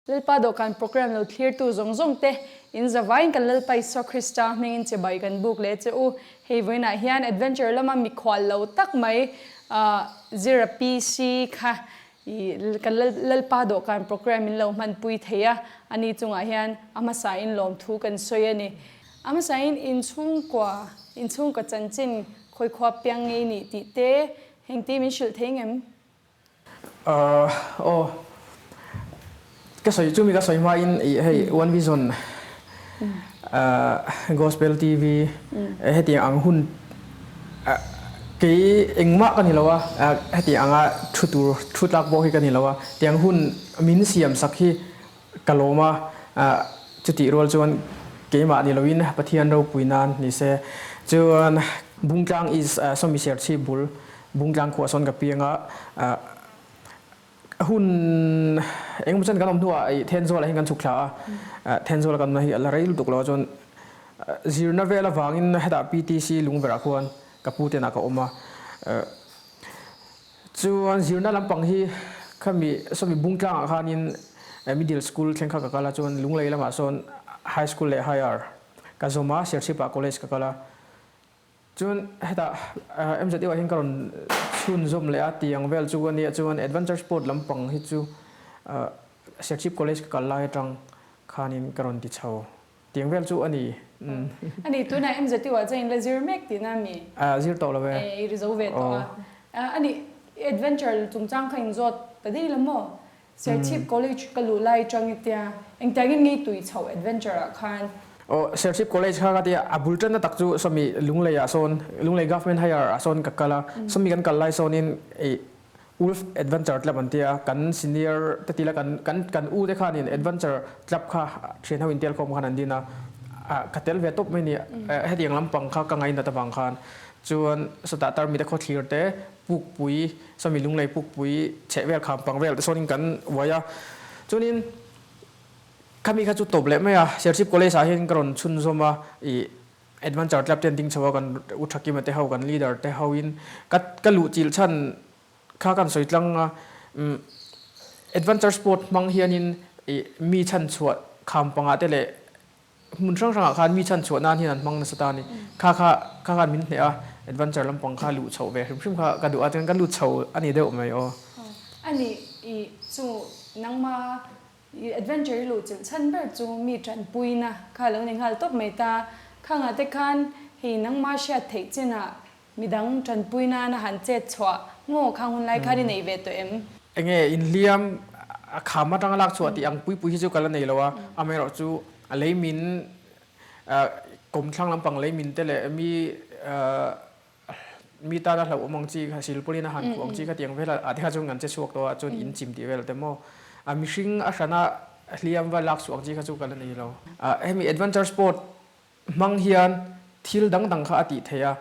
Lalpa dawhkan program lo thlirtu zawng zawng te, in zavaiin kan Lalpa Isua Krista hmingin chibai kan buk leh che u. Hei vawiinah hian adventure lama mikhual lo tak mai Zira PC kha i kan Lalpa dawhkan program in lo hmanpui thei a, ani chungah hian a hmasain lawmthu kan sawi a ni. A hmasain inchhungkua, inchhungkaw chanchin khawikhua piang ngei nih tih te hengti min hrilh thei ngem? Aw ka sawi chu mi ka sawi hmain ih hei One Vision Gospel TV hetiang ang hun kei engmah ka ni lo a, hetiang anga thu tur thu tlak pawh hi ka ni lo a, tiang hun min siam sak hi ka lawm a, chutih rual chuan keimah ni loin Pathian ropui nan ni se. Chuan Bungtlang is sawmi serchhip bul Bungtlang khuah sawn ka piang a, hun engemaw chuan kan awm hnuah ih Thenzawl ah hian kan chhuk thla a, Thenzawl kan awmna hi a la rei lutuk lo a chuan zirna vel avangin hetah PTC Lungverah khuan ka pu te inah ka awm a, chuan zirna lampang hi khami sawmi Bungtlang ah khanin middle school thleng kha ka kal a chuan Lunglei lamah sawn high school leh higher ka zawm a, Serchhip ah college ka kal a. Chuan hetah MZU ah hian ka rawn chhunzawm leh a tiang vel chu a nia chuan Adventure Sport lampang hi chu Serchhip College ka kal lai atang khanin ka rawn ti chho tiang vel chu a ni. A ni tunah MZU ah chuan in la zir mek tihna a mi? Zir tawh lo e. I ri zo ve tawh a. A ni Adventure chungchang kha in zawt ta daih la maw? Serchhip College ka luh lai atang i tia, engtiangin nge i tui chhoh adventure ah khan? Aw, Serchhip College kha ka tia, a bul tanna tak chu sawmi Lunglei ah sawn, Lunglei Government Higher ah sawn ka kal a, sawmi kan kal lai sawnin ih Wolf Adventure Club an tia, kan senior te tila kan kan kan u te khanin adventure club kha thian ho intel khawm khan an din a, ka tel ve tawp mai ni, hetiang lampang kha ka ngainat avang khan chuan sawtah tarmit a khawthlir te Pukpui, sawmi Lunglei Pukpui chheh vel kham pang vel te sawnin kan uai a. Chuanin khami kha chu tawp leh mai a, Serchhip College ah hian ka rawn chhunzawm a, ih Adventure Club te an ding chho a, kan U Thakima te ho, kan leader te ho in ka ka luh chilh chhan kha kan sawi tlang a, umm Adventure Sport hmang hianin ih mi chhanchhuah kham pangah te leh Hmun hrang hrangah khan mi chhan chhuah nan hian an hmang nasa ta a ni. Kha kha kha khan min hneh a, adventure lampang kha luh chhoh ve hrim hrim kha ka duh a, chuan ka lut chho a ni deuh mai aw. A ni i chu nangma i adventure i luh chilh chhan ber chu mi tanpuina kha lo ni nghal tawp mai ta. Khangah te khan hei nangma hriat theih chinah midang tanpui nana han chet chhuah ngaw khang hun lai khan i nei ve tawh em? Enge inhliam a kham atanga lak chhuah tih ang pui pui hi chu ka la nei lo a, amaherawhchu A lei min kawmthlang lampang lei min te leh mi mi tana hlauhawm ang chi kha silpawlin a han khuh ang chi kha tiang vel a te kha chuan kan che chhuak tawh a chuan in chim tih vel te maw a mihring a hrana hliam va lak chhuah ang chi kha chu ka la nei lo. Hemi adventure sport hmang hian thil dang dang kha a tih theih a,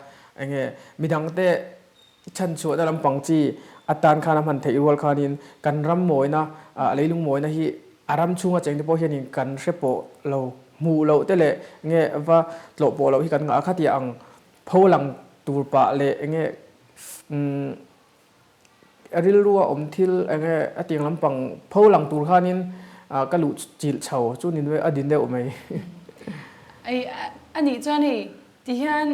enge midang te Chhanchhuahna lampang chi atan khan a hman theih rual khanin kan ram mawina, leilung mawina hi a ram chhunga chengte pawh hianin kan hre pawh lo, hmuh loh te leh nge va tlawh pawh loh hi kan ngah a, khatia ang pho lang tur pah leh enge rilrua awm thil enge a tiang lampang pho lang tur khanin ka luh chilh chho chu ni a din deuh mai. A nih chuan hei tihian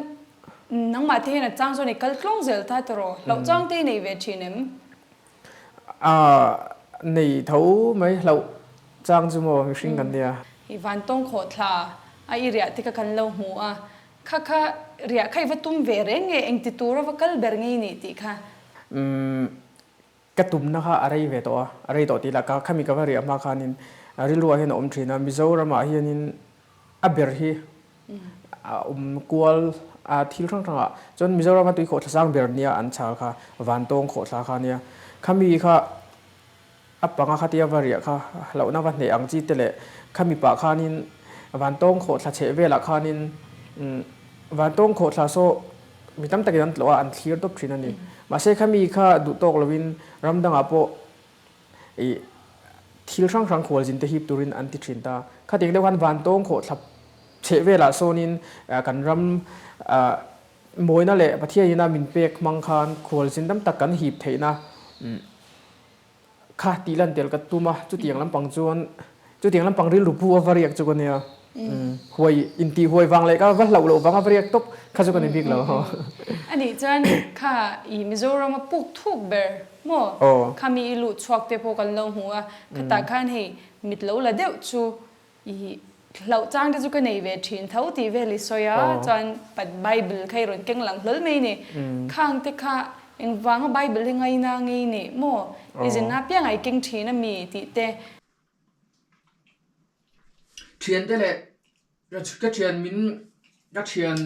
Nangmah te hian a chang chuan i kal tlawng zel ta tawh Hlauh chang te i nei ve thin em? Aaa, nei tho mai hlauh chang chu maw mihring kan nia. I vantawng khawhthla a i riah te kha kan lo hmu a, kha kha riah kha i va tum ve reng nge engti tura va kal ber nge i nih tih kha? Umm, ka tumna kha a rei ve tawh a, a rei tawh tih lah ka khami ka va riah hma khanin rilruah hian a awm thin a, Mizoramah hianin a ber hi a awm kual a thil hrang hrang ah chuan Mizorama tui khawhthla sang ber nia an chhal kha Vantawng khawhthla kha nia khami kha a panga khatia va riah kha hlauhna va hneh ang chi te leh khami pah khanin Vantawng khawhthla chheh velah khanin Vantawng khawhthla saw mi tam takin an tlawh a an thlir tawp thin a ni mahse khami kha duh tawk lovin ram dangah pawh Ih, thil hrang hrang khualzin te hip turin an ti thin ta. Khatiang deuh khan vantawng khawhthla chheh velah sawnin kan ram mawina leh Pathianina min pek hmang khan khualzin tam tak kan hip theihna kha tih lan tel ka tum a. Chutiang lampang chuan Chutiang lampang rilru pu a va riak chu ka nia. Huai intih huai vang leh ka va hlauh loh vang a va riak tawp kha chu ka ni bik lo. Anih chuan kha i Mizoram a puk thuk ber maw? Kha mi i luh chhuak te pawh kan lo hmu a, khatah khan hei mit lo la deuh chu i hlauh chang te chu ka nei ve thin tho tih vel i sawi a, chuan Bible kha i rawn keng lang hlawl mai ni. Khang te kha engvanga Bible hi ngaina ngei nih maw? I zinna apiangah i keng thin a mi tih te. Thiante leh ka thian min ka thian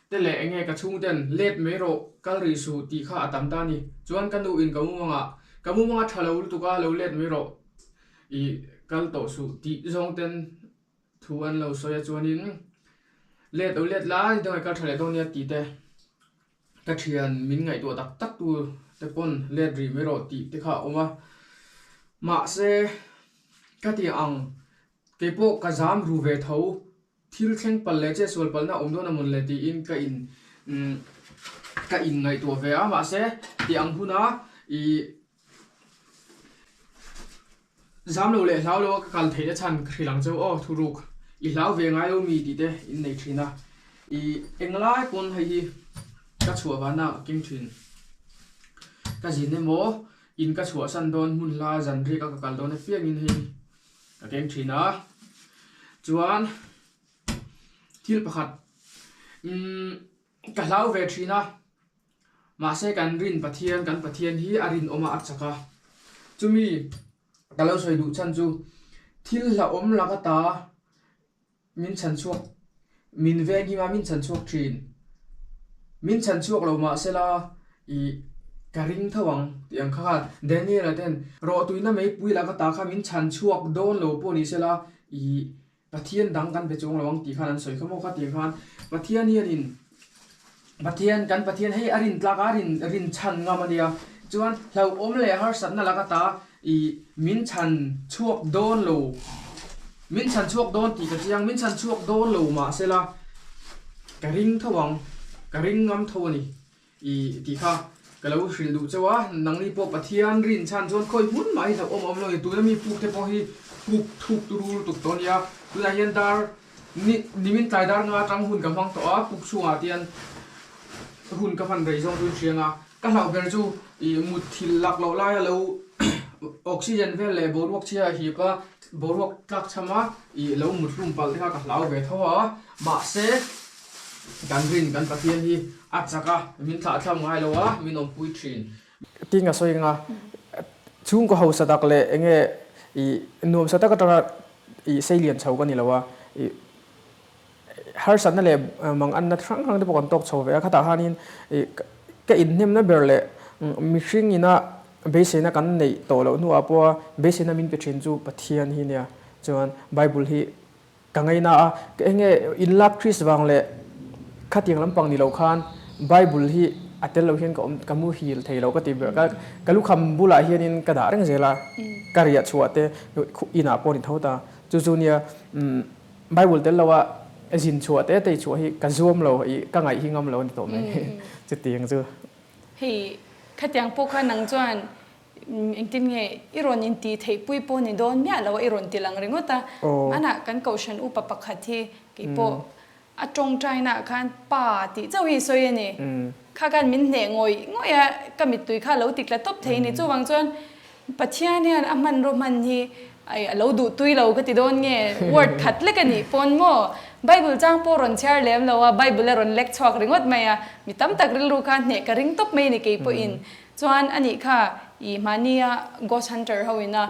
te leh enge ka chhungten let mai rawh kal rih suh tih kha a tam ta a ni. Chuan ka nu in ka mumangah ka mumanga tha lo lutuk a lo let mai rawh ih kal tawh suh tih zawng ten thu an lo sawi a chuanin let lo let la ni dangah i kal tha leh dawn nia tih te. Ka thian min ngaihtuah tak tak tu te pawn let rih mai rawh tih te kha a awm a, mahse ka ti ang keipawh ka zam ru ve tho, thil thleng palh leh che sual palhna a awm dawn a mawn le tiin ka in ka in ngaihtuah ve a, mahse ti ang huna ih Zam lo leh hlau lo a ka kal theihna chhan ka hrilh ang cheu aw thuruk i hlau ve ngai lo mi tih te in nei thin a, i englai pawn hei hi ka chhuah vana ka keng thin. Ka zin emaw in ka chhuahsan dawn hmun hla zan riak a ka kal dawn apiangin hei ka keng thin a, chuan thil pakhat umm ka hlau ve thin a. Mahse kan rin Pathian, kan Pathian hi a rinawm a, a chak a. Chumi ka lo sawi duh chhan chu thil hlauhawm lak ata min chhan chhuak, min venghim a, min chhan chhuak thin. Min chhan chhuak lo mahsela ih ka ring tho ang tih ang kha khan Daniel-a ten rawhtuina meipui lak ata kha min chhan chhuak dawn lo pawh ni sela ih Pathian dang kan be chuang lo ang tih khan an sawi kha maw kha tiang khan Pathian hianin Pathian kan Pathian hei a rin tlak a rin rin chhan ngam a nia chuan hlauhawm leh harsatna laka ta ih min chhan chhuak dawn lo min chhan chhuak dawn tih ka chiang min chhan chhuak dawn lo mahsela ka ring tho ang ka ring ngam tho a ni. I tih kha ka lo hrilh duh chauh a, nangni pawh Pathian rin chhan chuan khawi hmun mah hi hlauhawm a awm lo ni, tuna mi puk te pawh hi puk thuk turu lutuk tawh a nia, tunah hian dar ni nimin tlai dar nga atang hun ka hmang tawh a, puk chhungah te hian hun ka hman rei zawng chu in hriang a, ka hlauh ber chu i mutthilh lak loh laia lo oxygen vel leh boruak chhia hip a, boruak tlak chham a i lo mut hlum palh te kha ka hlau ve tho a, mahse. Kan rin kan Pathian hi a chak a, min thlahthlam ngai lo a, min awmpui thin. Tin ka sawi anga chhungkaw hausa tak leh enge i nuamsa tak atanga i seilian chho ka ni lo a, i harsatna leh manganna hrang hrang te pawh kan tawk chho ve a, khatah khanin i ka inhnemna ber leh mihring ina beiseina kan neih tawh loh hnuah pawha beiseina min pe thin chu Pathian hi nia, chuan Bible hi Ka ngaina a, ka enge inlak Chris vang leh khatiang lampang ni lo khan Bible hi a tel lo hian ka awm ka muhil thei lo ka ti ber. Ka ka lukham bulah hianin ka dah reng zel a, ka riah chhuah te inah pawh a ni tho ta. Chu chu nia Bible tel lo a zin chhuah te tei chhuah hi ka zuam lo i ka ngaih hi ngam lo a ni tawh mai chutiang chu. Hei khatiang pawh kha nang chuan Engtin nge i rawn intih theih pui pawh ni dawn miah lo a, i rawn ti lang ringawt a. Hmanah kan kohhran upa pakhat hi kei pawh a tawngtainaah khan pa tih chauh hi i sawi a ni. Kha khan min hneh ngawih ngawih a, ka mittui kha a lo ti tla tawp thei a ni. Chuvang chuan Pathian hian a hmanraw hman hi a lo duh tui lo ka ti dawn nge, word khat lek a nih pawn maw? Bible chang pawh rawn chhiar lem lo a, Bible a rawn lek chhuak ringawt mai a, mi tam tak rilru kha hneh ka ring tawp mai a ni kei pawhin. Chuan a nih kha i mahnia ghost hunter ho ina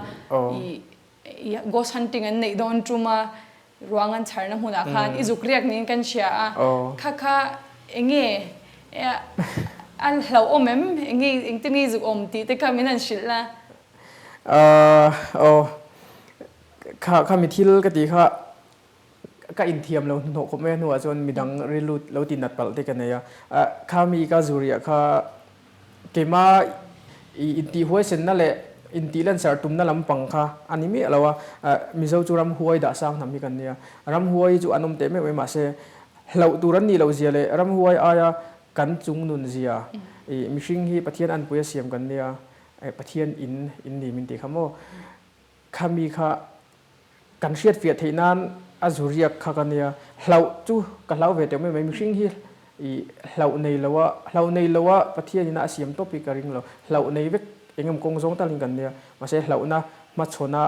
i ghost hunting an neih dawn tum a ruang an chharna hmunah khan i zuk riak niin kan hria a, kha kha enge a hlauhawm em? Enge engtin nge i zuk awm tih te kha min han hrilh la. Aw kha kha mi thil ka tih kha Ka inthiam lo hnuhnawh khawp mai a hnuah chuan midang rilru lo ti nat palh te ka nei a. Kha mi ka zuriah kha keima intih huaisenna leh intih lansarh tumna lampang kha a ni miah lo a. Mizo chu ramhuai dah sang hnam hi kan nia. Ramhuai chu an awm teh meuh mai mahse hlauh tur an nih loh zia leh ramhuai aia kan chung nun zia mihring hi Pathian anpui a siam kan nia Pathian in in ni min tih kha maw. Kha mi kha. kan hriat fiah theih nan a zu riak kha ka nia. Hlauh chu ka hlau ve teuh mai mai. Mihring hi i hlauh nei lo a, hlauh nei lo a Pathian in a siam tawp hi ka ring lo. Hlauh nei vek eng emaw kawng zawng talin kan nia. Mahse hlauhna hmachhawn a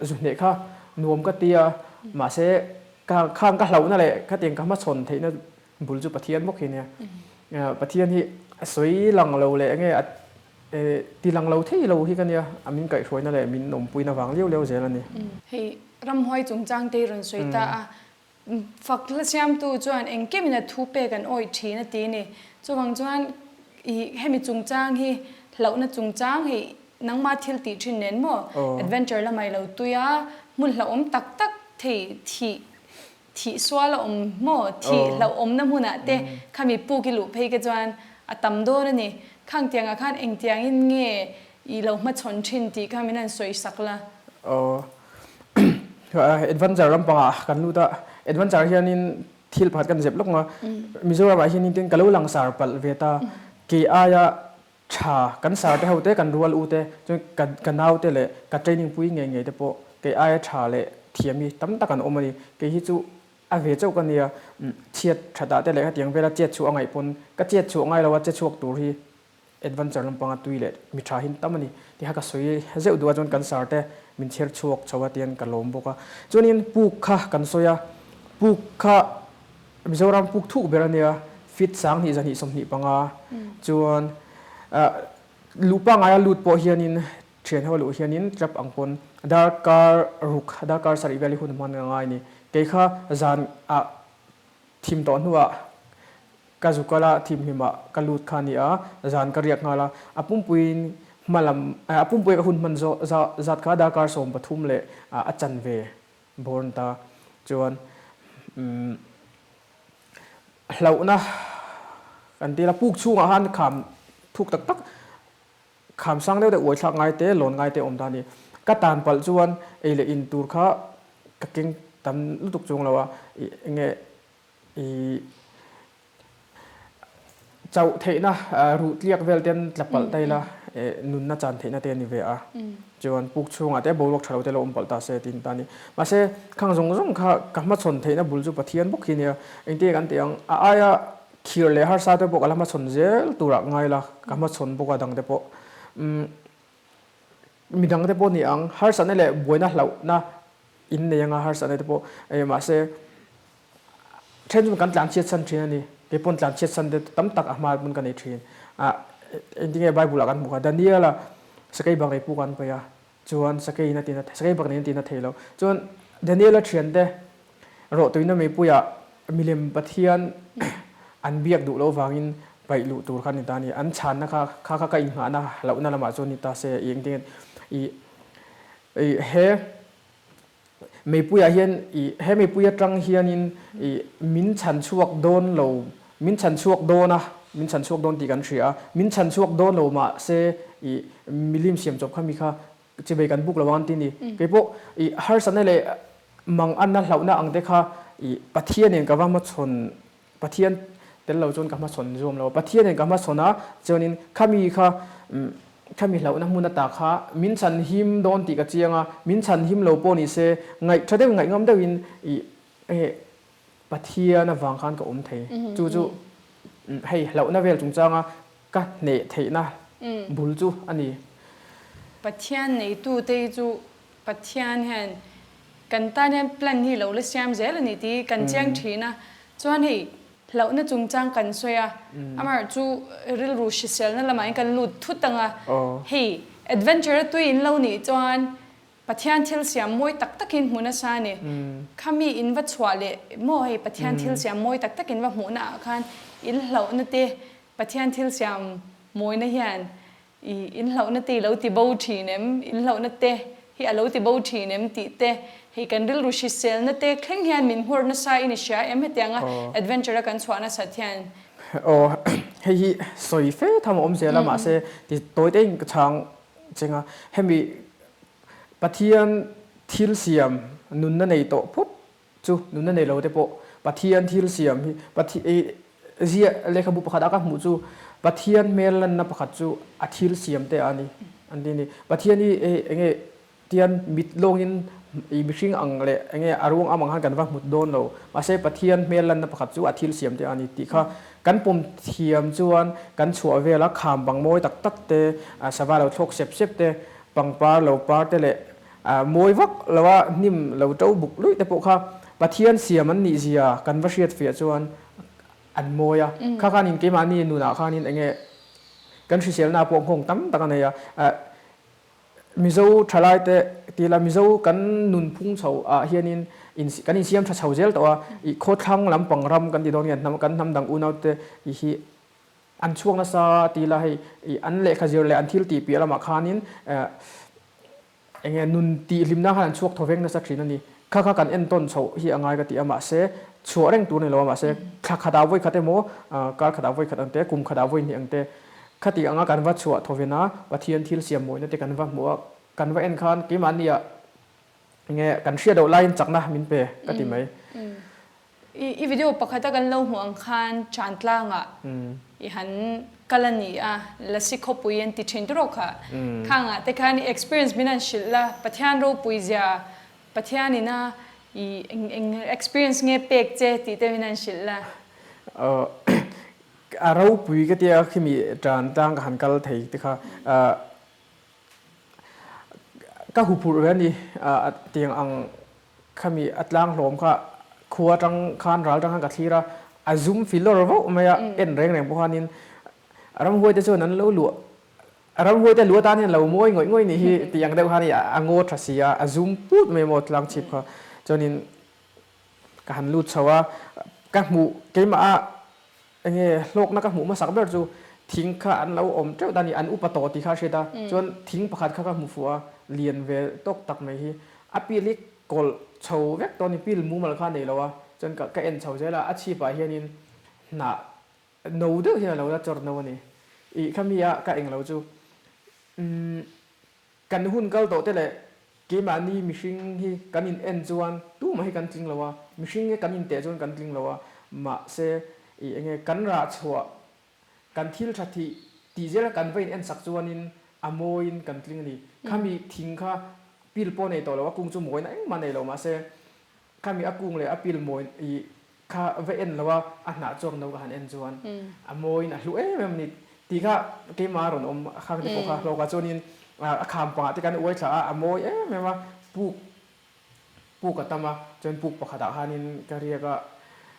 zu hneh kha nuam ka ti a, mahse ka khang ka hlauhna leh khatiang ka hmachhawn theihna bul chu Pathian bawk hi nia. Pathian hi a sawi lang lo leh enge a ti lang lo thei lo hi ka nia, a min kaihhruaina leh min awmpuina vang liau liau zel a ni. Hei ramhuai chungchang te hi rawn sawi ta a, Fak hla siamtu chuan engkim in a thu pek an awih thin a ti ni. Chuvang chuan i hemi chungchang hi hlauhna chungchang hei nangma thil tih thin nen maw adventure lamah i lo tui a, hmun hlauhawm tak tak thei thih thih sual a awm maw thih hlauhawmna hmunah te khami puk i luh phei ke chuan a tam dawn a ni. Khang tiangah khan engtiangin nge i lo hmachhawn thin tih kha min han sawi sak la. Adventure lampangah kan lut a, adventure hianin thil pakhat kan zep lawk ang a, Mizoramah hianin tin ka lo langsar palh ve ta, kei aia tha kan sar te ho te, kan rual u te, chuan ka ka nau te leh ka training pui ngei ngei te pawh kei aia tha leh thiam hi tam tak an awm a ni. Kei hi chu a ve chauh ka nia, chhiat thatah te leh hetiang vela chet chhuah a ngaih pawn ka chet chhuah ngai lo a, che chhuak tur hi Adventure lampanga tui leh mi tha hin tam a ni tih kha ka sawi zeuh duh a, chuan kan sar te min chher chhuak chho a tian ka lawm bawk a. Chuanin puk kha kan sawi a, puk kha Mizoram puk thuk ber a nia, feet 2000 225 chuan luh pangngaia lut pawh hianin thian ho a luh hianin trap ang pawn darkar ruk darkar sarih vel hi hun hman a ngai a ni. Kei kha zan ah Thim tawh hnuah ka zu kal a, thim hlimah ka lut kha a ni a, zan ka riak nghal a, a pumpuiin hma lam, a pumpuia ka hun hman zawh zat kha darkar 13 leh a chanve bawr an ta. Chuan hlauhna kan ti la, puk chhungah khan kham thuk tak tak, kham sang deuh deuh uai thlak ngai te, lawn ngai te awm ta a ni. Ka tan palh chuan ei leh in tur kha ka keng tam lutuk chuang lo a, eng nge i chauh theihna ruh tliak vel te an tla palh ta ila nunna chan theihna te a ni ve a. Chuan puk chhungah te boruak tha lo te lo awm palh ta se tiin ta a ni. Mahse khang zawng zawng kha ka hmachhawn theihna bul chu Pathian bawk hi a nia. Engtin nge kan tih ang a aia Khir leh harsa te pawh ka la hmachhawn zel turah ngai la, ka hmachhawn bawk a dang te pawh. Umm midang te pawh ni ang, harsatna leh buaina hlauhna in nei anga harsatna te pawh eh mahse then chu kan tlan chhiat san thin a ni, kei pawn tlan chhiat san te tam tak a hma pawn ka nei thin. Ah engtinge Bible ah kan hmuh kha Daniel-a sakei bak nei puk an paih a, chuan sakei in a tina sakei bak nei in a tina thei lo. Chuan Daniel-a thiante Rawhtuina meipuiah milem Pathian an biak duh loh vangin paih luh tur kha a ni ta a ni. An chhanna kha kha kha ka inghahna hlauhna lamah chuan ni ta se i engtin i i he meipuiah hian i he meipui atang hianin i min chhan chhuak dawn lo min chhan chhuak dawn a min chhan chhuak dawn tih kan hria a min chhan chhuak dawn lo mahse i milim siam chawp kha mi kha Chibei kan buk lo ang an ti ni. Kei pawh i harsatna leh manganna hlauhna ang te kha i Pathian in ka va hmachhawn Pathian tel lo chuan ka hmachhawn zuam lo a. Pathian in ka hmachhawn a chuanin khami kha khami hlauhna hmun ata kha min chhan him dawn tih ka chiang a, min chhan him lo pawh ni se ngaih tha deuhin ngaih ngam deuhin i Pathian avang khan ka awm thei. Chu chu hei hlauhna vel chungchanga Ka hneh theihna bul chu a ni. Pathian neitute hi chu Pathian hian kan tan hian plan hi lo la siam zel a ni tih hi kan chiang thin a. Chuan hei hlauhna chungchang kan sawi a, amaherawh chu rilru hriselna lamah hian kan lut thut ang a. Hei adventure a tui in lo nih chuan Pathian thil siam mawi tak takin hmu nasa a ni. Khami in va chhuah leh maw hei Pathian thil siam mawi tak takin va hmuhna ah khan in hlauhna te Pathian thil siam mawina hian i inhlauhna te i lo ti bo thin em? Inhlauhna te hi a lo ti bo thin em? tih te, hei kan rilru hriselna te thleng hian min nghawr nasa in i hria em? Hetianga adventure a kan chhuah nasat hian. Aw, hei hi sawi fe tham a awm zel a, mahse ti tawi te in ka chhang cheng a, hemi Pathian thil siam nunna nei tawh phawt Chu nunna nei lo te pawh Pathian thil siam hi Pathian ziah lehkhabu pakhat a ka hmuh chu Pathian hmel lanna pakhat chu a thil siam te a ni an ti a ni. Pathian hi enge tian mit lawngin I mihring ang leh enge a ruang am ang khan kan va hmut dawn lo. Mahse Pathian hmel lanna pakhat chu a thil siam te a ni tih kha kan pawm thiam chuan kan chhuah vela kham bang mawi tak tak te, sava lo thlawk sep sep te, pangpar lo par te leh mawi vak loa hnim lo to buk luih te pawh kha Pathian siam an nih zia kan va hriat fiah chuan an mawi a. Kha khanin keimahni nunah khanin enge kan hriselna pawh nghawng tam tak a nei a. Mizo thalaite ti ila Mizo kan nunphung chho ah hianin in kan insiam tha chho zel tawh a, ih khawthlang lampang ram kan ti dawn nge hnam kan hnam dang unaute ih hi an chhuak nasa ti ila hei ih an lehkha zir leh an thil tih piah lamah khanin eh enge nun tih hlimna khan an chhuak thaw veng nasa thin a ni. Kha kha kan entawn chhoh hi a ngai ka ti a mahse chhuah reng tur a ni lo a mahse thla khatah vawi khat emaw kar khatah vawi khat ang te kum khatah vawi hnih ang te Khati anga kan va chhuah thawven a, Pathian thil siam mawina te kan va hmuh a, kan va en khan keimahnia nge kan hriat loh laiin chakna min pe ka ti mai. I video pakhata kan lo hmuh ang khan Chantlangah i han kal a ni a, Lasi khawpui an ti thin tawh kha. Khangah te khan i experience min han hrilh la, Pathian ropui zia, Pathian ina i eng eng experience nge pek che tih te min han hrilh la. A ropui ka tia khimi tan tlang ka han kal thei te kha ka huphurh ve a ni. Tiang ang khami a tlang hlawm kha khua atang khan ral atang khan ka thlir a, a zum filawr vauh mai a, en reng reng pawh khanin ramhuai te chuan an lo luah ramhuai te luah tan hian lo mawi ngawih ngawih nih hi tih ang deuh khan a ngaw tha si a, a zum put mai maw tlang chhip kha. Chuanin ka han lut chho a, ka hmuh keimah a Enge hlawkna ka hmuh hmasak ber chu thing kha an lo awm teuh ta a ni, an upa tawh tih kha a hriat a, chuan thing pakhat kha ka hmu fuh a, lian ve tawk tak mai hi a pil hi kawlh chho vek tawh a ni, pil mumal kha a nei lo a, chuan ka ka en chho zel a, a chhipah hianin hnah no deuh hian a lo la chawr no a ni, ih khami a ka eng lo chu umm. Kan hun kal tawh te leh keimahni mihring hi kan in en chuan tumah hi kan tling lo a, mihring hi kan inteh chuan kan tling lo a, mahse ih enge kan rah chhuah kan thil tha thih tih zel kan va in en sak chuanin a mawiin kan tling a ni. Khami thing kha pil pawh nei tawh lo a kung chu mawina engmah nei lo mahse khami a kung leh a pil mawi ih Kha va en lo a, a hnah chuak no ka han en chuan a mawiin a hlu em em a ni tih kha keimah a rawn awm khang te pawh kha hlawkah chuanin a kham pangah te kan uai thla a, a mawi em em a, puk puk a tam a, chuan puk pakhatah khanin ka riak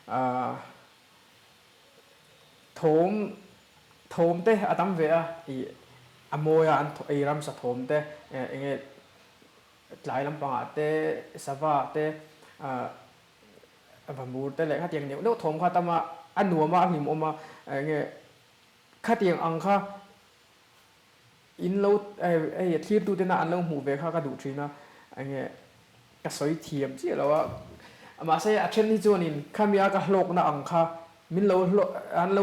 a, thawm thawm te a tam ve a, ih a mawi a an ei ramsa thawm te eng nge tlai lampangah te sava te Va mur te leh khatiang neuh neuh thawm kha tam a, a nuam a, a hlimawm a, enge khatiang ang kha in lo hei thlirtu tena an lo hmuh ve kha ka duh thin a, enge ka sawi thiam chiah lo a, mahse a then hi chuanin khami a ka hlawkna ang kha min lo hlawh an lo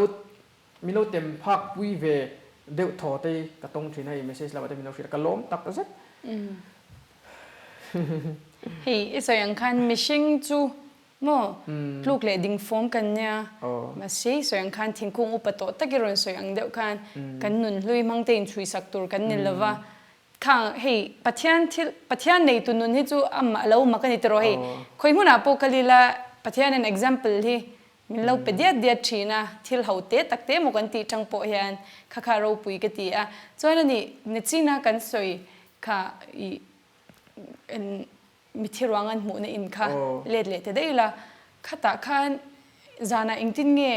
min lo tem phak pui ve deuh thaw te ka tawng thin a, hei message lamah te min lo hrilh a, ka lawm tak zet. Hei i sawi ang khan mihring chu maw tluk leh ding fawm kan nia, mahse i sawi ang khan thingkung upa tawh tak i rawn sawi ang deuh khan kan nun hlui hmang te inchhuisak tur kan ni lova, khang hei Pathian thil Pathian neitu nun hi chu amah lo mak a ni tiraw hei khawi hmunah pawh kal ila Pathianin example hi min lo pe diat diat thin a, thil ho te tak te emaw kan tih tang pawh hian kha kha ropui ka ti a, chuan ani nachina kan sawi kha i en mithi ruang an hmuhna in kha let leh ta daih la, khatah khan zanah engtin nge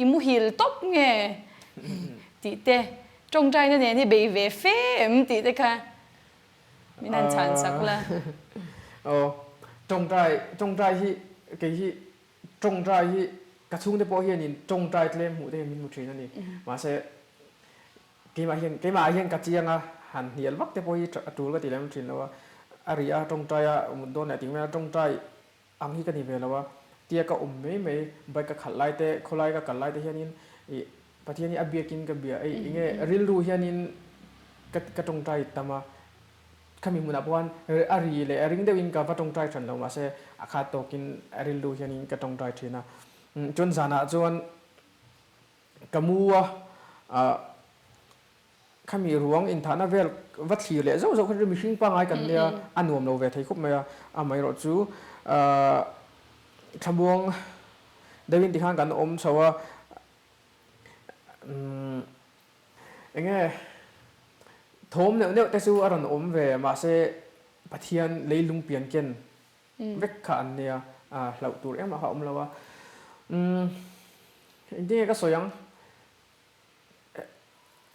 i muhil tawp nge tih te, tawngtaina nen hi bei ve fe em tih te kha min han chhan sak la. Aw, tawngtai, tawngtai hi kei hi tawngtai hi ka chhungte pawh hianin tawngtai tlem hmuh te hian min hmu thin a ni. Mahse Keimah hian keimah ah hian ka chiang a, han hnial vak te pawh hi a tul ka ti lem thin lo a, a ri a tawngtai a mut dawn leh ting mai a, tawngtai ang hi ka ni ve lo a, tia ka awm mai mai bike ka khalh lai te khawlai ka kal lai te hianin ih Pathian hi a biakin ka bia ei enge rilru hianin ka ka tawngtai tam a, khami hmunah pawh khan a ri leh a ring deuhin ka va tawngtai than lo mahse a khat tawkin a rilru hianin ka tawngtai thin a, chuan zanah chuan Ka mu a, ah, Khami ruang inthahna vel va thlir leh zauh zauh kha chu mihring pangngai kan nia a nuam lo ve thei khawp mai a, amaherawh chu thlamuang deuhin tikhan kan awm chho a, enge thawm neuh neuh te chu a rawn awm ve mahse Pathian leilung pian ken vek kha an nia, hlauh tur engmah kha a awm lo a, engtin nge ka sawi ang?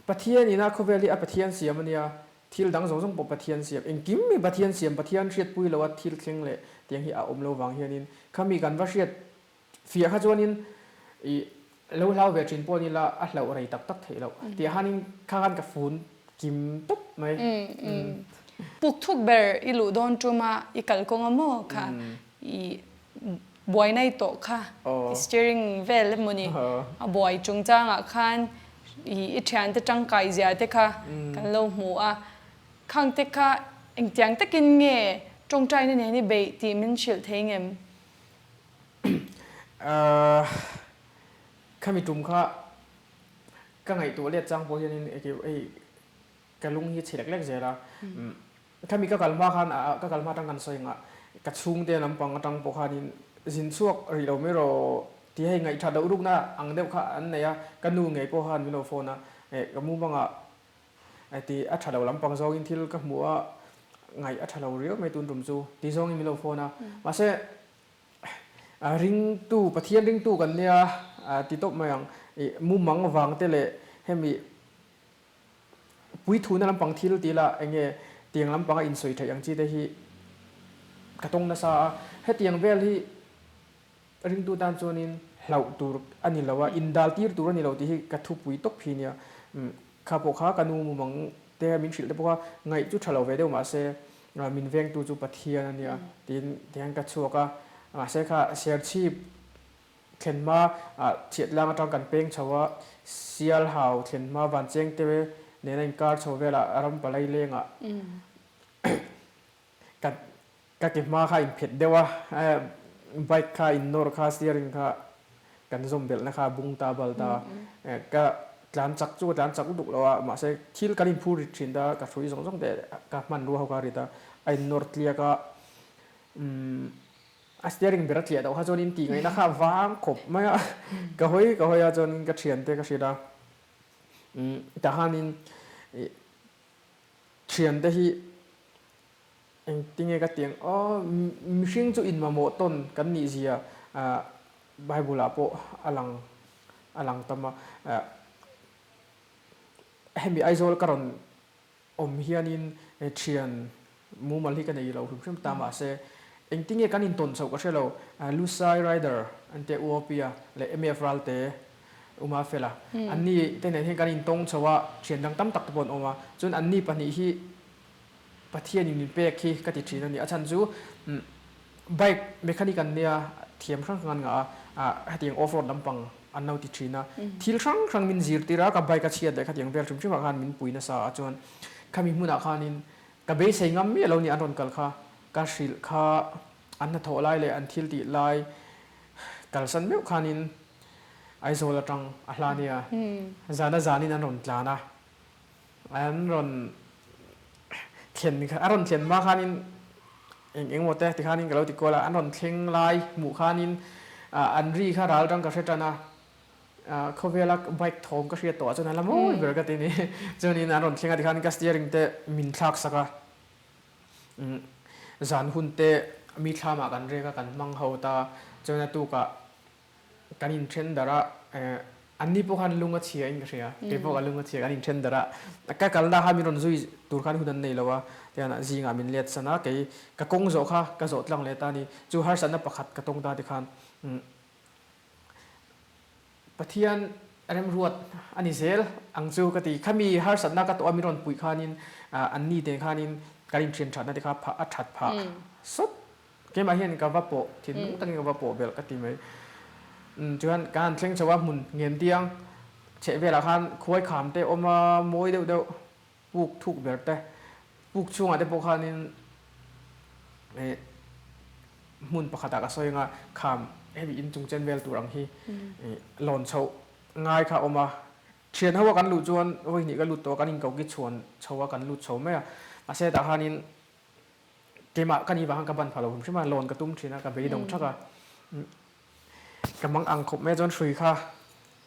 Pathian ina khawvel hi a Pathian siam a nia, thil dang zawng zawng pawh Pathian siam, engkim hi Pathian siam, Pathian hriatpui loa thil thleng leh tiang hi a awm lo vang hianin khami kan va hriat fiah kha chuanin ih lo hlau ve thin pawh ni la a hlauh rei tak tak theih loh tiah khanin kha khan ka fun kim tawp mai. Puk thuk ber i luh dawn tuma i kalkawng a maw kha i Buaina i tawh kha i steering vel emaw ni a buai chungchangah khan i thiante tangkai zia te kha kan lo hmu a, khang te kha engtiang takin nge tawngtaina nen i beih tih min hrilh thei ngem? Khami tum kha ka ngaihtuah let chang pawh hianin hei ka lung hi chhe lek lek zel a. Khami ka kal hma khan ka kal hma atang kan sawi ngah ka chhungte lampang atang pawh khanin zin chhuak rih lo mai rawh tih hei ngaihthat loh rukna ang deuh kha an nei a, ka nu ngei pawh khan min lo phone a, ka mumangah tih a tha lo lampang zawngin thil ka hmuh a, ngaih a tha lo riau mai tun tum chu tih zawngin min lo phone a, mahse ringtu Pathian ringtu kan nia ti tawp mai ang, mumang vang te leh hemi Puithuna lampang thil ti ila eng nge tiang lampanga insawi theih ang chi te hi ka tawng nasa a, hetiang vel hi ringtu tan chuanin hlauh tur a ni lo a, indal tir tur a ni lo tih hi ka thupui tawp hi nia. Kha pawh kha ka nu mumang te min hrilh te pawh kha ngaih chu tha lo ve deuh mahse min vengtu chu Pathian a nia tiin tihian ka chhuak a, mahse kha serchhip Thlen hma ah chhiat lang atang kan peng chho a, Sial hau thlen hma van cheng te nena inkar chho velah ram palai lengah ka ka ke hma kha in phet deuh a, bike kha in nawr kha steering kha kan zawm belhna kha bung ta bal ta, ka tlan chak chu ka tlan chak lutuk lo a, mahse thil kan inphur rit thin ta, ka hrui zawng zawng te ka hmanrua ho kha rit a, a in nawr tliak a, umm. A steering ber a tliah loh kha chuanin tih ngaihna kha a vang khawp mai a, ka hawi ka hawi a chuanin ka thiante ka hrilh a, tah khanin ih thiante hi engtinge ka ti ang aw mihring chu inmamawh tawn kan nih zia ah Bible ah pawh a lang a lang tam a, hemi Aizawl ka rawn Awm hianin thian mumal hi ka nei lo hrim hrim ta mahse engtinge kan intawn chhoh ka hre lo. Lusai Rider an tia UOP-a leh MF Ralte Uma Fela anni te nen hian kan intawng chho a, thian dang tam tak te pawh an awm a. Chuan anni pahnih hi Pathianin min pek hi ka ti thin a ni. A chhan chu Bike mechanic an nia, thiam hrang hrang an ngah a, hetiang off road lampang an lo ti thin a, thil hrang hrang min zirtir a, ka bike a chhiat leh khatiang vel hrim hrim ah khan min pui nasa a, chuan khami hmunah khanin ka beisei ngam miah lo ni an rawn kal kha, ka hrilh kha an hnathawh lai leh an thil tih lai kalsan meuh khanin Aizawl atang a hla nia, zana zanin an rawn tlan a. An rawn thlen a rawn thlen hma khanin eng eng emaw te tikhanin ka lo ti kual a, an rawn thleng lai hmuh khanin an ri kha ral tang ka hre tan a, khawvela bike thawm ka hriat tawh ah chuan a la mawi ber ka ti ni. Chuanin an rawn thleng a tikhanin ka steering te min thlak sak a, zan hun te mi thlamah kan rek a kan hmang ho ta, chuan a tukah Kan inthen darh a, anni pawh khan lung a chhia in ka hria, kei pawh ka lung a chhia, kan inthen darh a, ka kalna kha min rawn zui tur khan hun an nei lo a, tihian zingah min let san a, kei ka kawng zawh kha ka zawh tlang leh ta a ni, chu harsatna pakhat ka tawng ta tikhan Pathian remruat a ni zel ang chu ka ti, khami harsatna ka tawh a min rawn puih khanin anni te khanin kan inthian thatna te kha a that phah sawt. Keimah hian ka va pawh, thinlung takin ka va pawh belh ka ti mai. Chuan kan han thleng chho a hmun ngen tiang chheh velah khan khuai kham te awm a, mawi deuh deuh puk thuk ber te, puk chhungah te pawh khanin ih hmun pakhatah ka sawi anga kham hemi inchung chen vel tur ang hi ih lawn chhoh ngai kha a awm a. Thian ho a kan luh chuan vawi hnih ka lut tawh a, kan inkoki chhuan chho a, kan lut chho mai a. Mahse tah khanin keimah ka nih vang khan ka ban pha lo hrim hrim a, lawn ka tum thin a, ka beidawng thak a. Ka mang ang khawp mai a chuan hrui kha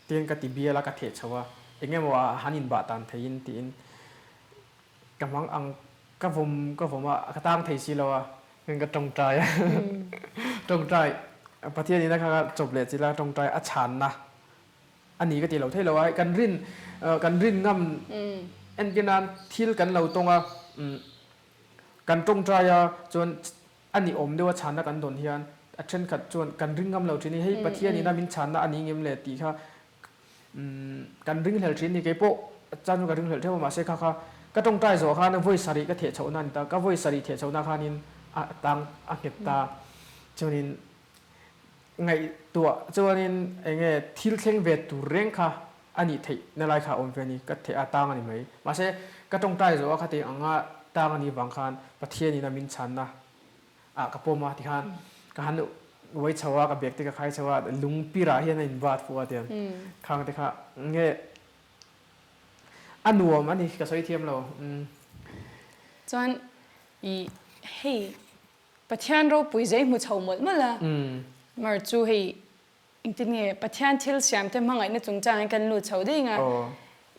tiin ka ti bial a, ka theh chho a, eng emaw ah han inbah tan theiin tiin ka mang ang ka vawm ka vawm a, ka tang thei si lo a, ka tawngtai a, tawngtai Pathian in a kha chawp leh chilh a, tawngtai a chhanna A ni ka ti lo thei lo a, kan rin kan rin ngam entir nan thil kan lo tawng a, kan tawngtai a chuan a ni awm deuh a chhanna kan dawn hian a thenkhat chuan kan ring ngam lo thin i hei Pathian ina min chhanna a ni ngem le tih kha kan ringhlel thin a ni. Keipawh chuan chu ka ringhlel theuh a mahse kha kha ka tawngtai zawh khan vawi sarih ka theh chhohna a ni ta, ka vawi sarih theh chhohna khanin a tang a nghet ta chuanin Ngaihtuah chuanin eng nge thil thleng ve tur reng kha a nih theih na lai kha a awm ve a ni, ka theh a tang a ni mai. Mahse, ka tawngtai zawh a khati anga tang a nih vang khan Pathianin a min chhanna ah ka pawm a tikhan ka han uai chho a, ka bag te ka khai chho a, lung pirah hian a inbat fuh a tiang khang te kha nge a nuam a ni ka sawi thiam lo. Chuan i hei Pathian ropui zei hmu chho mawlh mawlh a, mar chu hei engtin nge Pathian thil siam te hmangaihna chungchang in kan lut chho ding a,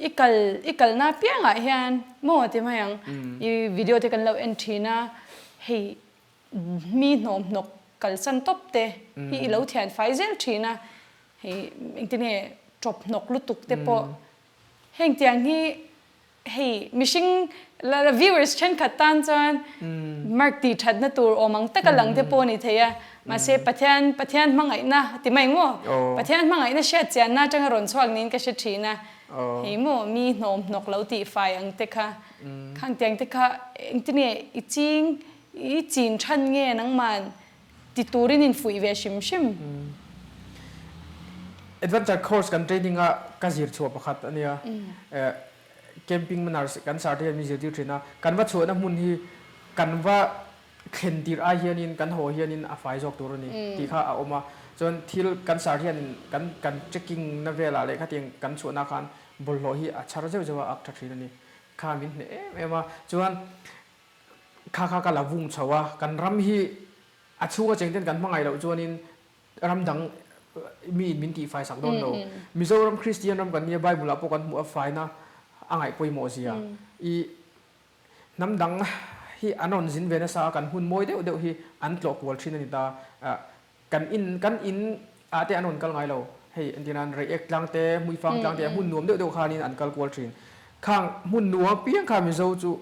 i kal i kalna apiangah hian maw ti mai ang, i video te kan lo en thin a, hei mi hnawmhnawk kalsan tawp te hi i lo thian fai zel thin a, hei engtin nge tawp hnawk lutuk te pawh heng tiang hi Hei mihring la viewers thenkhat tan chuan mark tih thatna tur awm ang taka lang te pawh a ni thei a, mahse Pathian Pathian hmangaihna ti mai maw? Pathian hmangaihna hriat chianna atanga rawn chhuak niin ka hre thin a, hei maw mi hnawm hnawk lo tih fai ang te kha, khang tiang te kha engtin nge i ching i chin than nge nangman ti turin in fuih ve hrim hrim. Adventure course kan training a ka zir chhuah pakhat a nia. Camping manners kan sar te hian min zirtir thin a. Kan va chhuahna hmun hi kan va thlen tirh ai hianin kan haw hianin a fai zawk tur a ni tih kha a awm a. Chuan thil kan sar hianin kan kan trekking na velah leh khatiang kan chhuahna khan bawlhhlawh hi a chhar zeuh zeuh a ak tha thin a ni. Kha min hneh em em a. Chuan Kha kha ka la vung chho a, kan ram hi a chhunga cheng ten kan hmangaih loh chuanin ram dang mi in min tihfai sak dawn lo. Mizoram Kristian ram kan nia Bible ah pawh kan hmuh a faina a ngaih pawimawh zia. I hnam dang hi an rawn zin ve nasa a, kan hmun mawi deuh deuh hi an tlawh kual thin a ni ta. Kan in kan in ah te an rawn kal ngai lo. Hei entir nan Reiek tlang te, Hmuifang tlang te hmun nuam deuh deuh khanin an kal kual thin. Khang hmun nuam apiang kha Mizo chu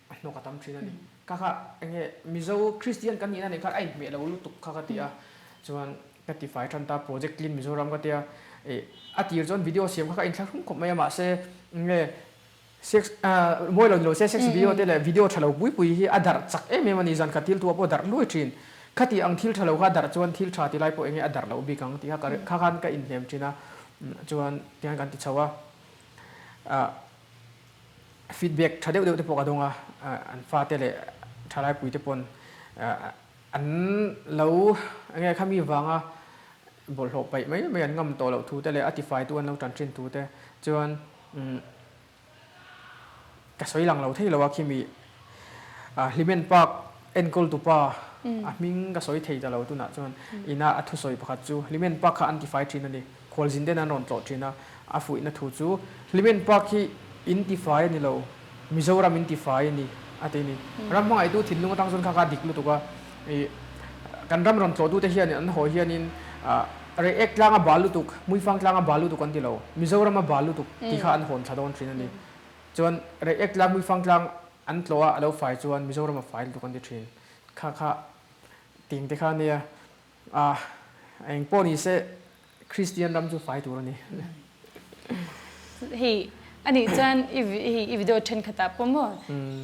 A hnawk a tam thin a ni. Kha kha eng nge Mizo Kristian kan nihna nen khan a inhmeh lo lutuk kha ka ti a, chuan ka ti fai tan ta Project Clean Mizoram ka ti a, ih a tir chuan video siam kha ka inthlahrung khawp mai a mahse eng nge sex mawi lo ni lo se sex video te leh video tha lo pui pui hi a darh chak em em a ni, zan khat thil thu ah pawh a darh luai thin. Khati ang thil tha lo kha a darh chuan thil tha ti lai pawh eng nge a darh loh bik ang tih kha kha khan ka inhnem thin a, chuan tihian kan ti chho a, ah. Feedback tha deuh deuh te pawh ka dawng a, an fate leh thalaipui te pawn an lo eng nge khami vanga bawlhhlawh paih mai mai an ngam tawh loh thu te leh a tifaitu an lo tan thin thu te chuan ka sawi lang lo thei lo a khimi Hlimen Park enkawl tupa a hming ka sawi thei ta lo tunah chuan ina a thusawi pakhat chu Hlimen Park kha an tifai thin a ni. Khualzin ten an rawn tlawh thin a, a fuihna thu chu, Hlimen Park hi in tifai a ni lo, Mizoram in tifai a ni, a ti a ni. Ram hmangaihtu thinlung atang chuan kha kha a dik lutuk a, ih, kan ram rawn tlawhtute hianin an haw hianin Reiek tlanga bal lutuk, Hmuifang tlanga bal lutuk an ti lo, Mizoram a bal lutuk tih kha an hawn thla dawn thin a ni. Chuan Reiek tlang, Hmuifang tlang an tlawh a, a lo fai chuan Mizoram a fai lutuk an ti thin. Kha kha ting te kha a nia. A, eng pawh ni se Kristian ram chu fai tur a ni. Hei a nih chuan i hei i video thenkhatah pawh maw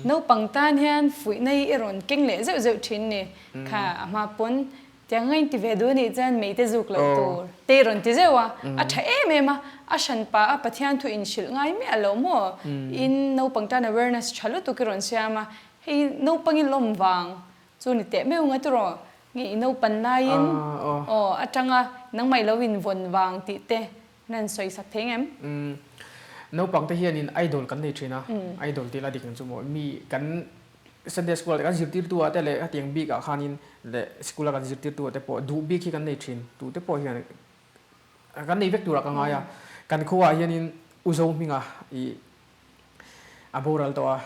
naupang tan hian fuihna hi i rawn keng leh zeuh zeuh thin ni. Kha a hma pawn tiang ngain ti ve duh a nih chuan mei te zuk loh tur te i rawn ti zeuh a, a tha em em a, a hran pah a Pathian thu inhrilh ngai miah lo maw in naupang tan awareness tha lutuk i rawn siam a, hei naupang i lawm vang Chu ni teh meuh nga tiraw? Nge i naupan laiin aw atanga nangmah i lo invawn vang tih te Nan sawi sak thei ngem? Umm naupang te hianin idol kan nei thin a, idol tih la dik ang chu maw, mi kan Sunday school ah te kan zirtirtu ah te leh hetiang bik ah khanin leh school a kan zirtirtu ah te pawh duh bik hi kan nei thin, tu te pawh hian kan nei vek turah ka ngai a, kan khuaah hianin U Zohminga ih A boral tawh a,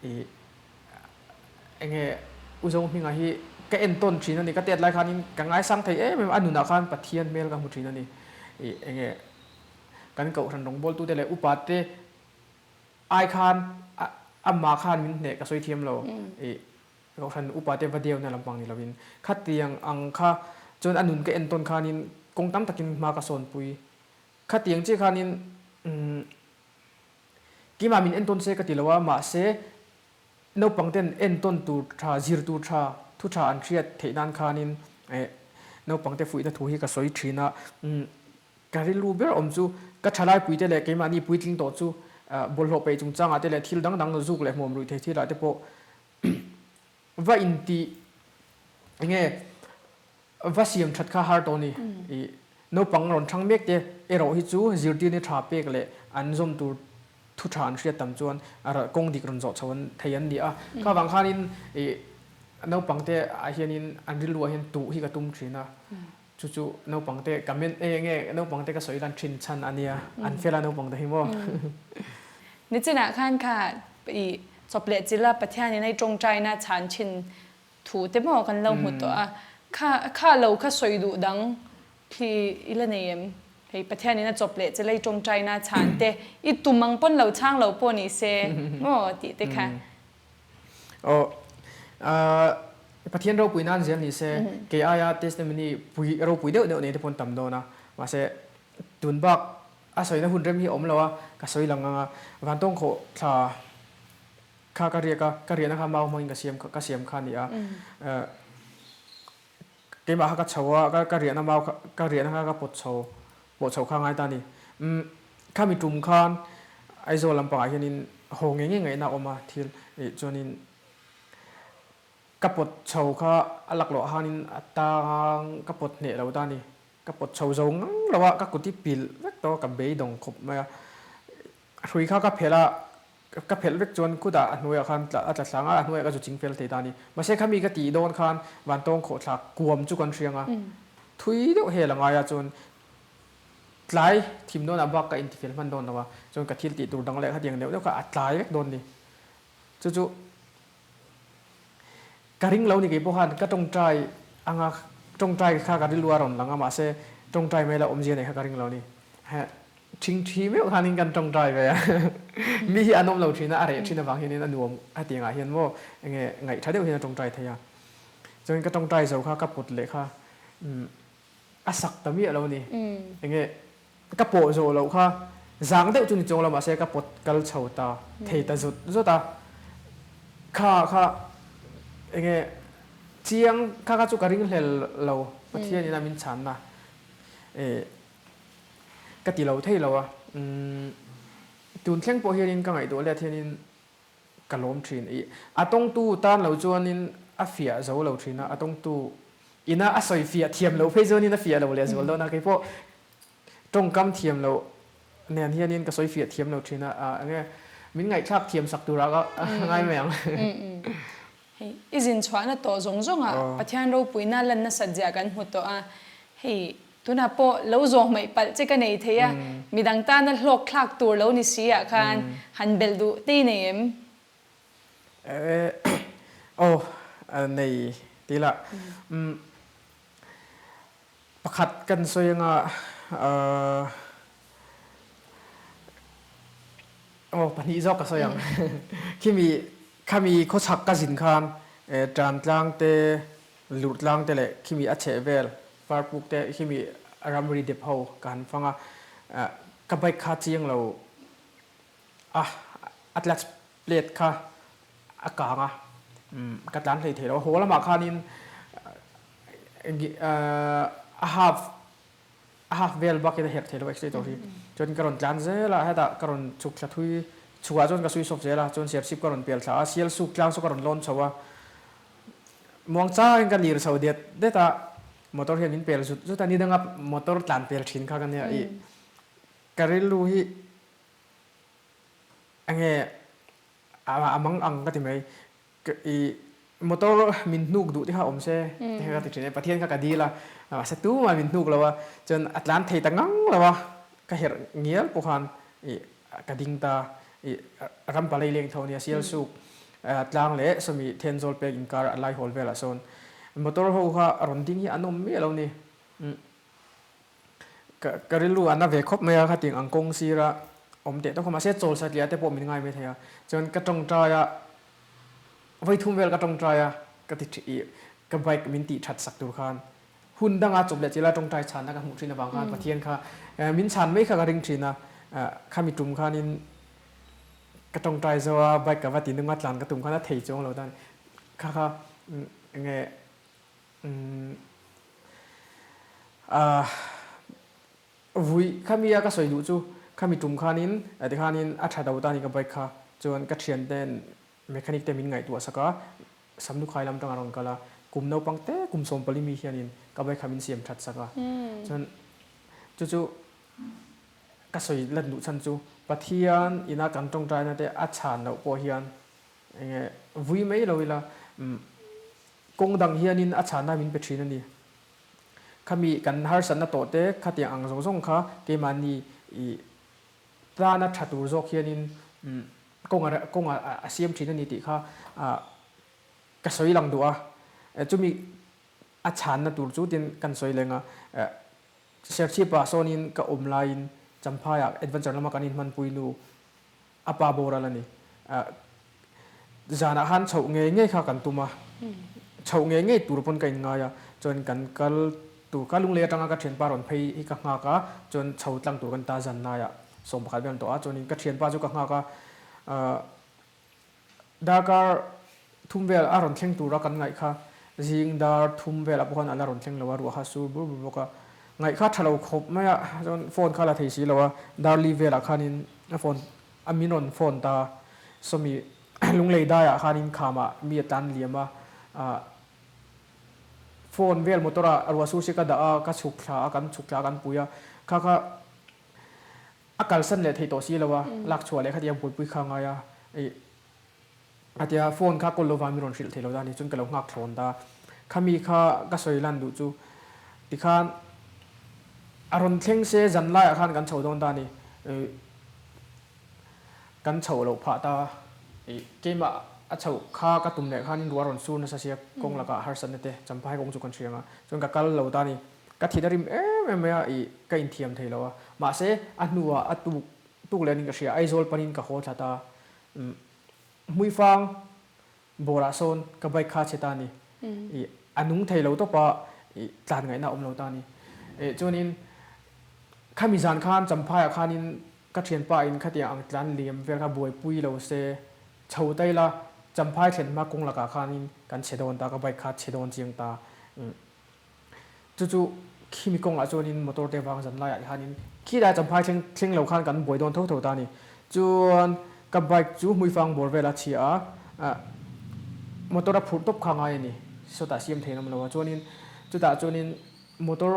ih enge U Zohminga hi ka entawn thin a ni, ka tet lai khanin ka ngaisang thei em em a, a nunah khan Pathian hmel ka hmu thin a ni. Ih enge kan kohhran rawngbawltute leh upa te ai khan amah khan min hneh ka sawi thiam lo, ih kohhran upa te va deuna lampang ni lovin khatiang ang kha chuan a nun ka entawn khanin kawng tam takin hma ka sawnpui. Khatiang chiah khanin umm Keimah min entawn se ka ti lo a, mahse naupang ten entawn tur tha, zir tur tha, thu tha an hriat theih nan khanin eh naupang te fuihna thu hi ka sawi thin a. Umm ka rilru ber awm chu ka thalai te leh keimahni puitling tawh chu bawlhhlawh peih chungchangah te leh thil dang dang zuk leh hmuam ruih thei thilah te pawh va intih enge Va siam that kha har tawh a ni. I naupang rawn thang mek te erawh hi chu zirtirni tha pek leh an zawm tur thu tha an hriat tam chuan kawng dik rawn zawh chho an thei an ni a. Kha vang khanin i naupang te ah hianin an rilru ah hian tuh hi ka tum thin a. Chu chu naupang te ka men eng nge naupang te ka sawi lan thin chhan a nia. An fel a naupang te hi maw. Nichinah khan kha i chawp leh chilh a Pathianin hei tawngtaina chhan thin Thu te maw kan lo hmu tawh a, kha kha lo kha sawi duh dang khi i la nei em? Hei Pathianin a chawp leh che lei tawngtaina chhan te i tum ang pawn lo chhang lo pawh ni se maw tih te kha. Aw Pathian ropui nan zel ni se, kei aia testimony pui ropui deuh deuh nei te pawn tam dawn a, mahse tun bak a sawina hun rem hi a awm lo a, ka sawi lang ang a, Vantawng khawh thla Kha ka riak a, ka riahna kha mau hmangin ka siam ka siam kha a ni a. Keimah kha ka chho a, ka riahna mau kha ka riahna kha ka pawt chho pawh chho kha a ngai ta a ni. Umm khami tum khan Aizawl lampangah hianin haw ngei ngei ngaihna a awm a thil ih chuanin ka pawt chho kha a laklawh hanin a tang ka pawt hneh lo ta a ni. Ka pawt chho zo ngang lo a, ka kut hi pilh vek tawh a, ka beidawng khawp mai a. Hrui kha ka phelh a, ka phelh vek chuan khutah a hnuaiah khan a tla thlang a, a hnuaiah ka zu ching fel thei ta a ni. Mahse khami ka tih dawn khan Vantawng khawhthla kuam chu kan hriang a, thui deuh hel a ngai a, chuan tlai thim dawnah bak ka intifel hman dawn lo a, chuan ka thil tih tur dang leh khatiang deuh deuh kha a tlai vek dawn a ni. Chu chu ka ring lo ni kei pawh khan ka tawngtai anga tawngtai kha ka rilru a rawn lang a, mahse tawngtai mai la awmzia nei kha ka ring lo a ni. Thing thi meuh khanin kan tawngtai ve a, mi hi an awm lo thin a, a reh thin avang hianin a nuam hetiang ah hian maw enge ngaih tha deuh hian a tawngtai thei a. Chuan ka tawngtai zo kha ka pawt leh kha a sak ta miah lo a ni. Enge ka pawh zawh loh kha zang deuh chu ni chuang lo mahse ka pawt kal chho ta thei ta zut zut a. Kha kha enge chiang kha kha chu ka ringhlel lo Pathianin a min chhanna eh Ka ti lo thei lo a, umm tun thleng pawh hianin ka ngaihtuah let hianin ka lawm thin. Ih a tawngtu tan lo chuanin a fiah zo lo thin a, a tawngtu ina a sawi fiah thiam loh phei chuanin a fiah lo leh zual dawn a, keipawh tawngkam thiam loh nen hianin ka sawi fiah thiam lo thin a, enge min ngaihthlak thiam sak turah ka ngai mai ang. Hei, i zin chhuahna tawh zawng zawngah Pathian ropuina lan nasat zia kan hmu tawh a. Hei, tunah pawh lo zawh hmaih palh che ka nei thei a, midang tana hlawk thlak tur lo ni si ah khan han belh duh te i nei em? Aw, nei ti la. Pakhat kan sawi anga aw pahnih zawk ka sawi ang. Khimi khami khawchhak ka zin khan Tantlang te, Lurhtlang te leh khimi a chheh vel Farpuk te khimi ramri dep ho ka han fang a, ka bike kha chiang lo a, a clutch plate kha a kang a, ka tlan hlei thei lo a, haw lamah khanin a half a half vel bakin a herh thei lo accelerator hi chuan ka rawn tlan zel a hetah ka rawn chhuk thla thui chhukah chuan ka sui sawp zel a chuan serchhip ka rawn pel thla a sial suk tlang chu ka rawn lawn chho a muang changin ka lir chho det det a motor hian min pel zut zut a ni danga motor tlan pel thin kha ka nia i. Ka rilru hi enge a mang ang ka ti mai. I motor min hnuk duh te kha awm se te kha ka ti thin e. Pathian kha ka dil a, mahse tumah min hnuk lo a, chuan a tlan thei ta ngang lo a, ka herh ngial pawh khan i ka ding ta. I ram palei leng tho ania Sialsuk tlang leh sawmi Thenzawl pek inkar a laihawl velah sawn motor ho kha rawn ding hi an awm miah lo ni. Ka rilru a na ve khawp mai a, khatiang ang kawng sira awm teh tawk kha mahse chawl satliah te pawh min ngai mai thei a, chuan ka tawngtai a, vawi thum vel ka tawngtai a, ka ti ih ka bike min tih that sak tur khan hun danga chawp leh chila tawngtai chhanna ka hmuh thin avang khan Pathian kha min chhan mai kha ka ring thin a, khami tum khanin ka tawngtai zo a, bike ka va ti nung a, tlan ka tum khan a thei chuang lo tan kha kha enge Vui, khami a ka sawi duh chu khami tum khanin tikhanin a tha do ta ni ka bike kha chuan ka thianten mechanic te min ngaihtuah sak a, Samlukhai lam tanga rawn kal a, kum naupang te kum 14 mi hianin ka bike kha min siam that sak a, chuan chu chu ka sawi lan duh chhan chu Pathian ina kan tawngtaina te a chhan loh pawh hian enge vui mai lo ila Kawng dang hianin a chhanna min pe thin a ni. Khami kan harsatna tawh te khatiang ang zawng zawng kha keimahni i tana tha tur zawk hianin kawng a kawng a siam thin a ni tih kha ka sawi lang duh a. Chumi a chhanna tur chu tin kan sawi leng a. Serchhip-ah sawnin ka awm laiin Champhaiah adventure lama kan inhmanpui nu A pa boral a ni. Zanah khan chhoh ngei ngei kha kan tum a, chhoh ngei ngei tur pawn ka inngai a, chuan kan kal tur kha Lunglei atanga ka thianpa rawn phei hi ka nghak a, chuan chho tlang tur kan ta zan laiah 11 vel an tawh a, chuanin ka thianpa chu ka nghak a, darkar thum vel a rawn thleng tura kan ngaih kha zing dar thum velah pawh khan a la rawn thleng lo a, ruah kha sur bur bur bawk a, ngaih kha tha lo khawp mai a, chuan phone kha la thei si lo a, dar li velah khanin a phone a min rawn phone ta, sawmi lunglei daiah khanin khamah mi a tlan liam a, ah phone vel motor ah ruah sur si ka dah a, ka chhuk thla a, kan chhuk thla a kan pui a, kha kha a kalsan leh thei tawh si lo a, lak chhuah leh khatiang buaipui kha a ngai a, ih. A tia, phone kha call lova mi rawn hrilh thei lo ta ni chuan ka lo nghak thlawn ta. Khami kha ka sawi lan duh chu tikhan a rawn thleng se zan laiah khan kan chho dawn ta ni. Kan chhoh loh phah ta. Ih keimah a chhoh kha ka tum leh khanin ruah rawn sur nasa sia kawng lakah harsatna te Champhai kawng chu kan hria ang a. Chuan ka kal lo ta ni. Ka thit a rim em em mai a, ih ka inthiam thei lo a. Mahse a hnuah a tuk tuk leh anin ka hria. Aizawl panin ka haw thla ta. Hmuifang bawrah sawn ka bike kha chhe ta ni. I a nung thei lo tawp a, i tlan ngaihna a awm lo ta ni. I chuanin khami zan khan Champhaiah khanin ka thianpa in khatiang ang tlan liam vel kha buaipui lo se chho ta ila Champhai thlen hma kawng lakah khanin kan chhe dawn ta, ka bike kha chhe dawn chiang ta. Chu chu khimi kawngah chuanin motor te vang zan laiah hianin khilai Champhai thleng thleng lo khan kan buai dawn tho tho ta a ni. Chuan ka bike chu hmuifang bawr vela chhia a, ah motor a phurh tawp kha ngai a ni. Sawtah siam thei an awm lo a, chuanin chutah chuanin motor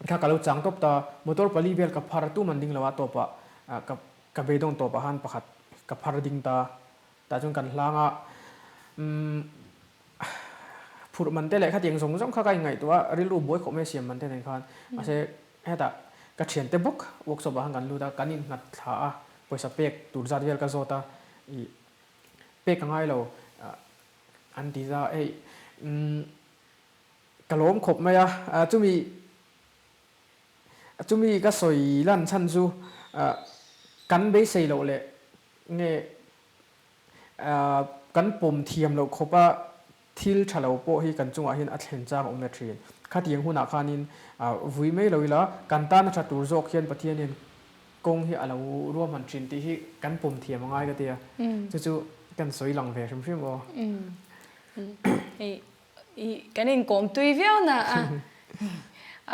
kha ka lo chang tawp ta, motor pali vel ka phar tum an ding lo a, tawpah ah ka ka beidawn tawpah khan pakhat ka phar ding ta. Tah chuan kan hlang a, umm Phurh man te leh khatiang zawng zawng kha ka inngaihtuah a, rilru buai khawp mai a siam man te nen khan. Mahse hetah ka thiante bawk workshop ah khan kan lut a, kan innghat thla a, pawisa pek tur zat vel ka zawt a, ih pek a ngai lo an ti ta hei umm ka lawm khawp mai a, chumi chumi ka sawi lan chhan chu kan beisei loh leh nge Kan pawm thiam loh khawpa thil tha lo pawh hi kan chungah hian a thlen chang a awm ve thin. Khatiang hunah khanin vui mai lo ila, kan tana tha tur zawk hian Pathian hian kawng hi a lo ruahman thin tih hi kan pawm thiam a ngai ka ti a. Chu chu kan sawi lang ve hrim hrim aw. Hei I kan inkawm tui viau na a,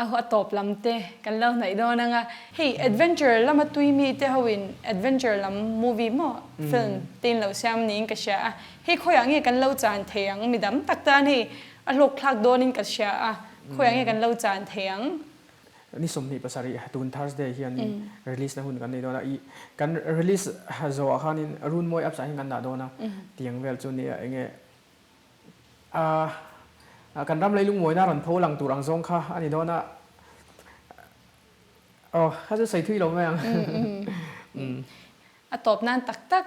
a a tawp lam te kan lo hnaih dawn ang a. Hei adventure lama tui mi te ho in adventure lam movie maw film te in lo siam niin ka hria a. Hei khawiah nge kan lo chan thei ang mi dam tak tan hei a hlawk thlak dawn in ka hria a, khawiah nge kan lo chan thei ang? Ni 27 tun Thursday hianin release na hun kan nei dawn a, ih kan release zawhah khanin Runmawi apps ah hian kan dah dawn a, tiang vel chu nia enge a kan ram leilung mawina rawn pho lang tur ang zawng kha a ni dawn a, aw kha chu sawi thui lo mai ang. A tawp nan tak tak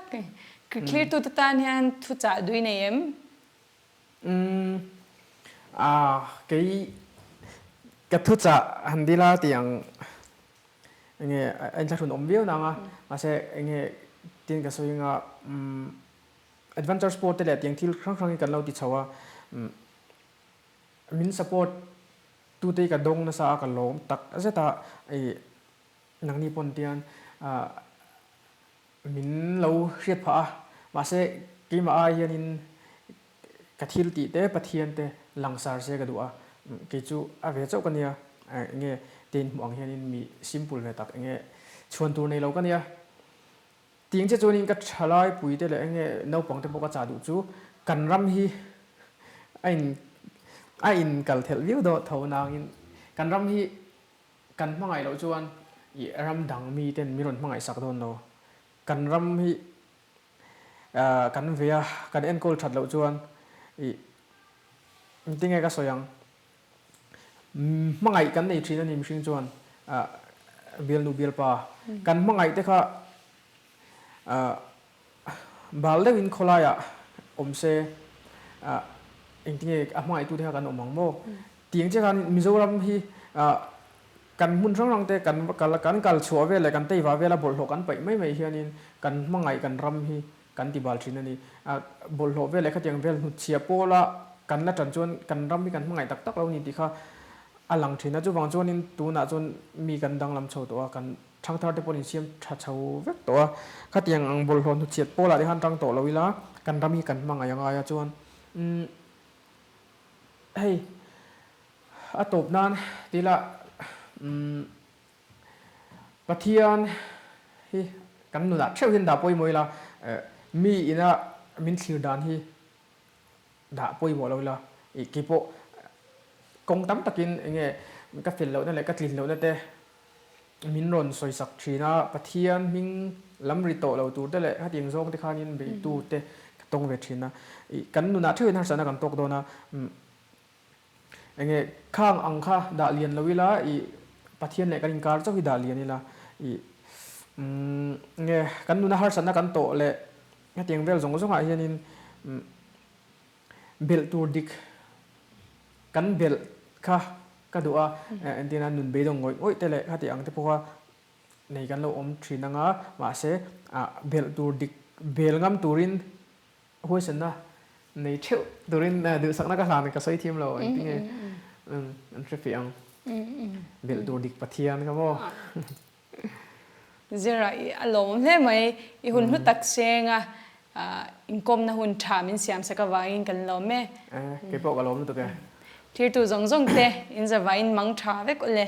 thlirtute tan hian thuchah dui nei em? Umm ah kei ka thuchah han dila tih ang enge a inthlahrun awm viau nang a, mahse enge tin ka sawi anga umm adventure sport te leh tiang thil hrang hrang hi kan lo ti chho a, umm min support tute hi ka dawng nasa a ka lawm tak zet a, ih nangni pawn tian ah Min lo hriat phah a, mahse keimah ai hianin ka thil tih te Pathian te langsar se ka duh a, kei chu a ve chauh ka nia, enge te inhmuh ang hianin mi simple ve tak enge chhuan tur nei lo ka nia. Tiang che chuanin ka thalai pui te leh enge naupang te pawh ka chah duh chu kan ram hi a in a in kal thelh viau dawh tho nangin kan ram hi Kan hmangaih loh chuan i ram dang mi ten min rawn hmangaih sak dawn lo. Kan ram hi kan ve a, kan enkawl that loh chuan i engtinge ka sawi ang? Hmangaih kan nei thin a ni mihring chuan bialnu bialpa kan hmangaih te kha Bal deuhin khawlaiah awm se, engtinge a hmangaihtu te kha kan awm ang maw? Tiang che khan Mizoram hi kan hmun hrang hrang te kan kal kan kal chhuah vel leh kan teivah vela bawlhhlawh kan paih mai mai hianin kan hmangaih kan ram hi kan ti bal thin a ni. Bawlhhlawh vel leh khatiang vel hnutchhiah pawla kan la tan chuan kan ram hi kan hmangaih tak tak lo a ni tih kha a lang thin a. Chuvang chuanin tunah chuan mi kan danglam chho tawh a, kan Thangthar te pawh an insiam tha chho vek tawh a, khatiang ang bawlhhlawh hnuchhiat pawlah te khan tang tawh lo ila kan ram hi kan hmangaih a ngai a chuan umm hei a tawp nan ti ila umm Pathian hi kan nunah theuh hian dah pawimawh ila mi ina min thlir dan hi dah pawimawh lo ila ih keipawh kawng tam takin enge ka fel lohna leh ka tlin lohna te min rawn sawisak thin a, Pathian hming lam ri tawh lo tur te leh hetiang zawng te khanin beitu te ka tawng ve thin a, ih kan nunah theuhin harsatna kan tawk dawn a, umm enge khang ang kha dah lian lo ila ih Pathian leh kan inkar chauh hi dah lian ila ih umm enge kan nuna harsatna kan tawh leh hetiang vel zawng zawngah hianin umm belh tur dik kan belh kha ka duh a, entirna nun beidawng ngawih ngawih te leh khati ang te pawh kha nei kan lo awm thin ang a, mahse belh tur dik bel ngam turin huaisanna nei theuh turin duhsakna ka hlan ka sawi thiam lo engtinge an hre fih ang belh tur dik Pathian kha maw. Zira i a lawmawm hle mai. I hun hlu tak seng a, inkawmna hun tha min siam sak avangin kan lawm e. Kei pawh ka lawm lutuk e. Thirtu zawng zawng te in zavaiin mang tha vek ule.